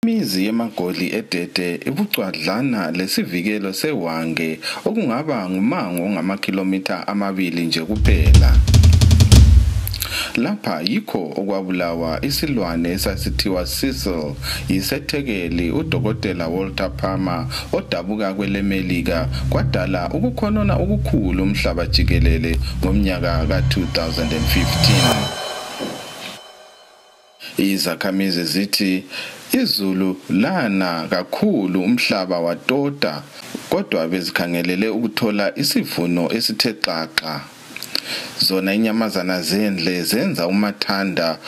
Imizi yemagoli eDede ibucwadlana lesivikelo sewange okungaba ngumango ongamakhilomitha 2 nje kuphela. Lapha yikho okwabulawa isilwane esasithiwa Cecil yisethekeli uDokotela Walter Palmer odabuka kwelemelika kwadala ukukhonona okukhulu umhlaba jikelele ngomnyaka ka-2015. Izakhamizi zithi izulu lana kakhulu umhlaba watoda kodwa bezikhangelele ukuthola isivuno esithe xaxa. Zona inyamazana zendle zenza umathanda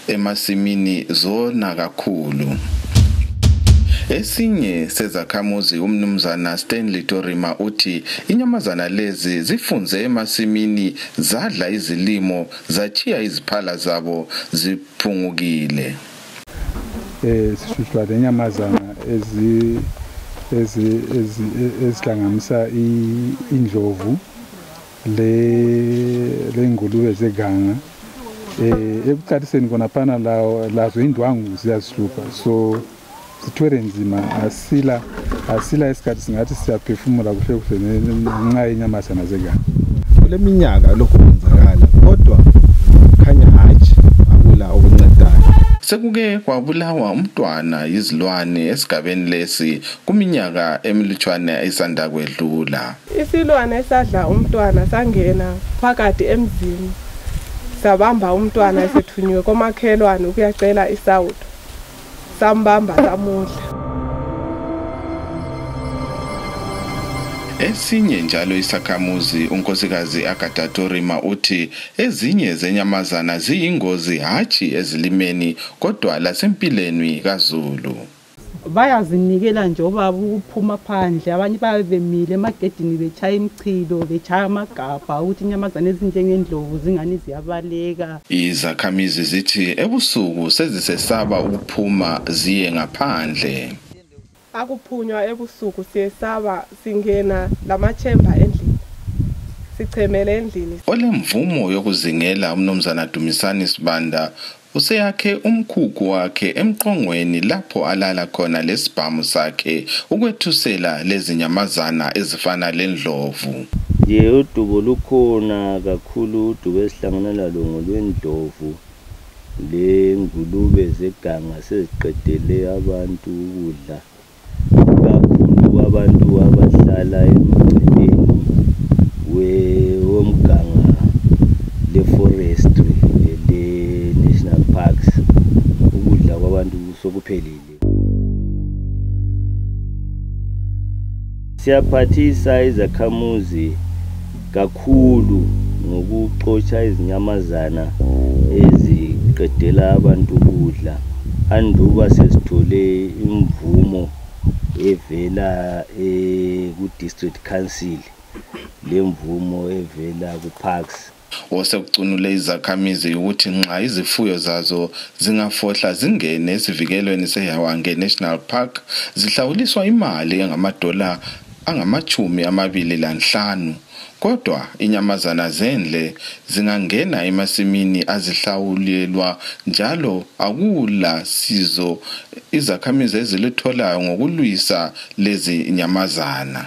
emasimini zona kakhulu. Esinye sezakhamuzi umnumzana Stanley Torima uthi inyamazana lezi zifunze emasimini zadla izilimo zachiya iziphala zabo ziphungukile. Sishutshwa lenyamazana ezihlanganisa indlovu lengulube zeganga ekuqaliseni kona phana lazo indwangu ziyasihlupha so sithwele nzima asila isikhathi singathi siyaphefumula kuhle kuhle ngenxa yenyamazana zeganga. Kule minyaka lokho kwenzakala kodwa khanya hatshi akula okuncedayo. Sekuke kwabulawa umntwana izilwane esigabeni lesi kuminyaka emilutshwana esanda kwedlula. Isilwane esadla umntwana sangena phakathi emzini sabamba umntwana esethunywe komakhelwane ukuyacela isawudo sambamba samudla. Esinye njalo isakhamuzi unkosikazi Agatha Torima uthi ezinye zenyamazana ziyingozi hatshi ezilimeni kodwa lasempilweni kaZulu. Bayazinikela nje obaba ukuphuma phandle abanye babemile emagedini bechaya imchilo bechaya amagabha ukuthi inyamazana ezinjengendlovu zingani ziyabaleka. Izakhamizi zithi ebusuku sezisesaba ukuphuma ziye ngaphandle. Akuphunywa ebusuku siyesaba singena lamachemba endlini sichemele endlini. Olemvumo yokuzingela umnumzana Dumisani Sibanda useyakhe umkhukhu wakhe emqongweni lapho alala khona lesibhamu sakhe ukwethusela lezi nyamazana ezifana lendlovu. Udubo lukhona kakhulu, udubo esihlanganela lo ngolwendlovu lengulube zeganga seziqedele abantu ukudla. Kakhulu abantu abahlala emgcineni womganga le-forestry le-national parks ukudla kwabantu sokuphelile. Siyaphathisa izakhamuzi kakhulu ngokuxotsha izinyamazana eziqedela abantu ukudla. Anduba sesithole imvumo evela ku-district council lemvumo evela ku-parks. Osekucunule izakhamizi ukuthi nxa izifuyo zazo zingafohla zingene esivikelweni seHwange National Park zihlawuliswa imali engamadola angama-25 kodwa inyamazana zendle zingangena emasimini azihlawulelwa njalo akula sizo izakhamizi ezilitholayo ngokulwisa lezi nyamazana.